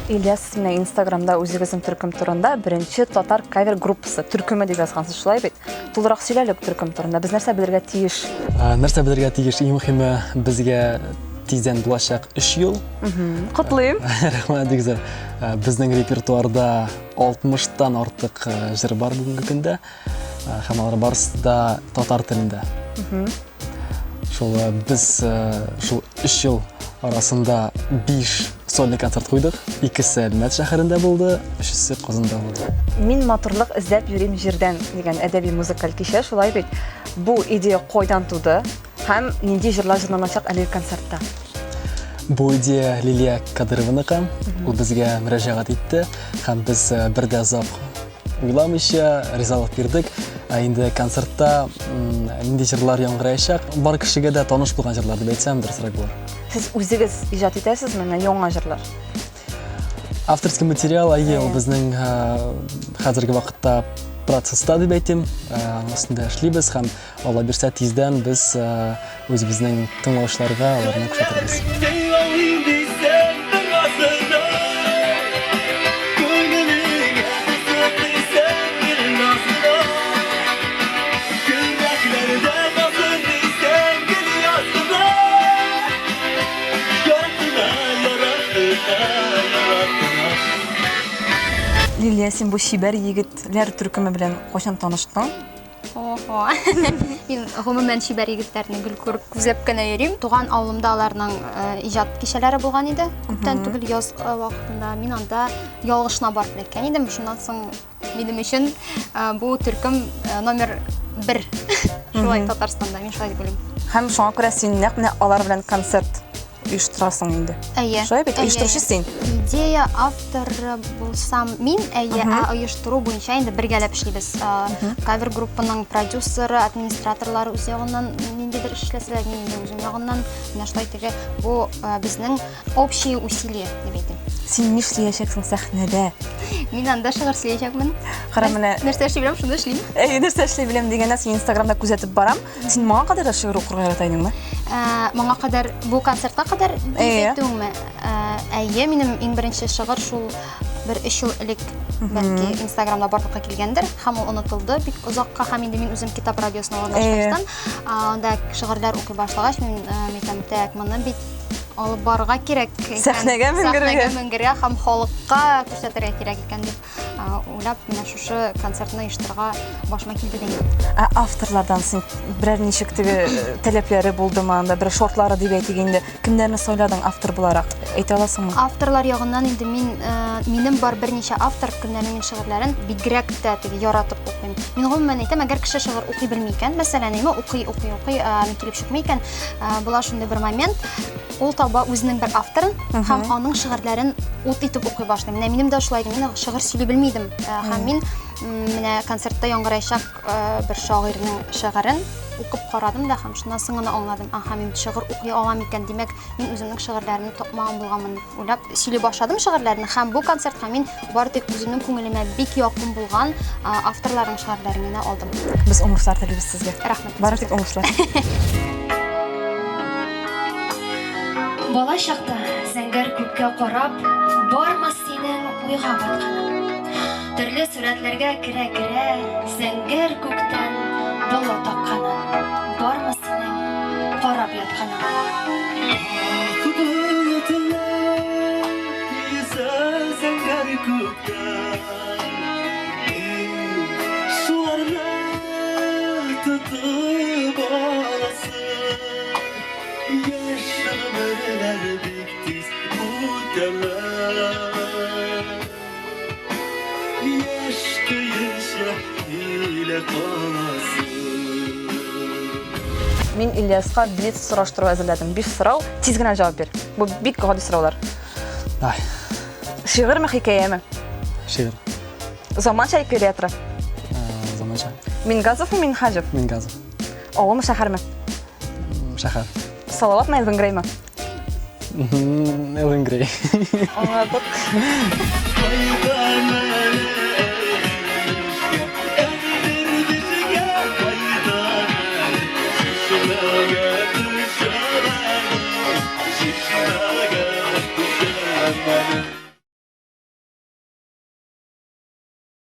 Ильяс, сез менә Инстаграмда үзегезнең төркем турында беренче татар кавер группасы төркеме дип язгансыз, шулай бит? Тулырак сөйлә әле төркем турында. Без нәрсә белергә тиеш? Нәрсә белергә тиеш? Иң мөһиме, безгә тиздән булачак 3 ел. Котлыйм. Рәхмәт, бик зур. Безнең репертуарда 60-тан артык җыр бар бүгенге көндә. Һәм алар барысы да татар телендә. Шул без шул 3 ел арасында 5 сольный концерт куйдык. Икесе Әлмәт шәһәрендә булды, өчесе Казанда булды. Мин матурлык эзләп йөрим җирдән дигән әдәби музыкаль кичә, шулай бит? Бу идея кайдан туды һәм нинди җырлар җырланачак әлеге концертта? Бу идея Лилия Кадырованыкы. Ул безгә мөрәҗәгать итте һәм без бер дә озак уйламыйча ризалык бирдек. Ә инде концертта нинди җырлар яңгыраячак, бар кешегә дә таныш булган җырлар дип әйтсәм, дөресрәк булыр. Сез үзегез иҗат итәсезме менә яңа җырлар? Авторский материал, әйе, ул безнең хәзерге вакытта процесста дип әйтим, аның өстендә эшлибез һәм Алла бирсә, тиздән без үзебезнең тыңлаучыларга аларны күрсәтербез. Лилия, син бу чибәр егетләр төркеме белән кайчан таныштың? Охо. Мин гомумән чибәр егетләрне гел күреп, күзләп кенә йөрим. Туган авылымда аларның э, иҗат кичәләре булган иде. Күптән түгел яз э, вакытында мин анда ялгышына барып эләккән идем. Шуннан соң минем өчен э, бу төркем номер бер. Шулай Татарстанда, мин шулай дип уйлыйм. Һәм шуңа күрә син нәкъ менә алар белән концерт оештырасың инде. Әйе. Шулай бит, оештыручы син. Идея авторы булсам мин, әйе, ә оештыру буенча инде бергәләп эшлибез. Кавер группаның продюсеры, администраторлары үз ягыннан ниндидер эш эшләсәләр, мин инде үзем ягыннан. Менә шулай теге бу безнең общие усилия дип әйтим. Син нишләячәксең сәхнәдә? Мин анда шигырь сөйләячәкмен. Кара менә. Нәрсә эшли беләм, шуны эшлим. Әйе, нәрсә эшли беләм дигәндә, син Инстаграмда күзәтеп барам. Син моңа кадәр дә шигырь укырга ярата идеңме? Ә, моңа кадәр, бу концертка кадәр дип әйтүеңме? Ә, әйе, минем иң беренче шигырь шул бер өч ел элек бәлки Инстаграмда барлыкка килгәндер һәм ул онытылды бик озакка һәм инде мин үзем китап радиосына урнашкачтан анда шигырьләр укый башлагач мин әйтәм так моны бит алып барырга кирәк сәхнәгә менгерергә сәхнәгә менгерергә һәм халыкка күрсәтергә кирәк икән дип Уйлап, менә шушы концертны оештырырга башыма килде дә инде. Ә авторлардан син берәр ничек теге э, таләпләре булдымы анда, берәр шартлары дип әйтик инде. Кемнәрне сайладың автор буларак? Әйтә аласыңмы? Авторлар ягыннан инде мин э, минем бар берничә автор, кемнәрнең мин шигырьләрен бигрәк тә теге яратып укыйм. Мин гомумән әйтәм, әгәр кеше шигырь укый белми икән, мәсәлән, әйме, укый, укый, укый, э, килеп чыкмый икән, була шундый бер момент, Ул таба үзенең бер авторын һәм аның шигырьләрен ут итеп укый башлый. Менә минем дә шулай иде. Мин шигырь сөйли белми идем. Э, һәм мин менә концертта яңгыраячак э, бер шагыйрьнең шигырен укып карадым да һәм шуннан соң гына аңладым. Аһа, мин шигырь укый алам икән. Димәк, мин үземнең шигырьләремне тапмаган булганмын дип уйлап сөйли башладым шигырьләрне һәм бу концертка мин бары тик үземнең күңелемә бик якын булган авторларның шигырьләрен генә алдым. Без уңышлар телибез сезгә. Рәхмәт. Бары тик уңышлар. Бала чакта зәңгәр күккә карап, бармы синең уйга батканың? Төрле сурәтләргә керә-керә, зәңгәр күктән болыт акканын, бармы синең карап ятканың? Ак болытлар йөзә зәңгәр күктә, Шуларны тотып аласы. Яшь гомерләр бик тиз үтәләр. Яшь көенчә килә каласы. Мин Ильяска блиц сораштыру әзерләдем. Биш сорау, тиз генә җавап бир. Бу бик гади сораулар. Давай. Шигырьме, хикәяме? Шигырь. Заманча яки ретро? Э, заманча. Мингазовмы, Минһаҗев? Мингазов. Авылмы, шәһәрме? Шәһәр. Салаватмы, Элвин Греймы? Элвин Грей. Аңладык. Кайда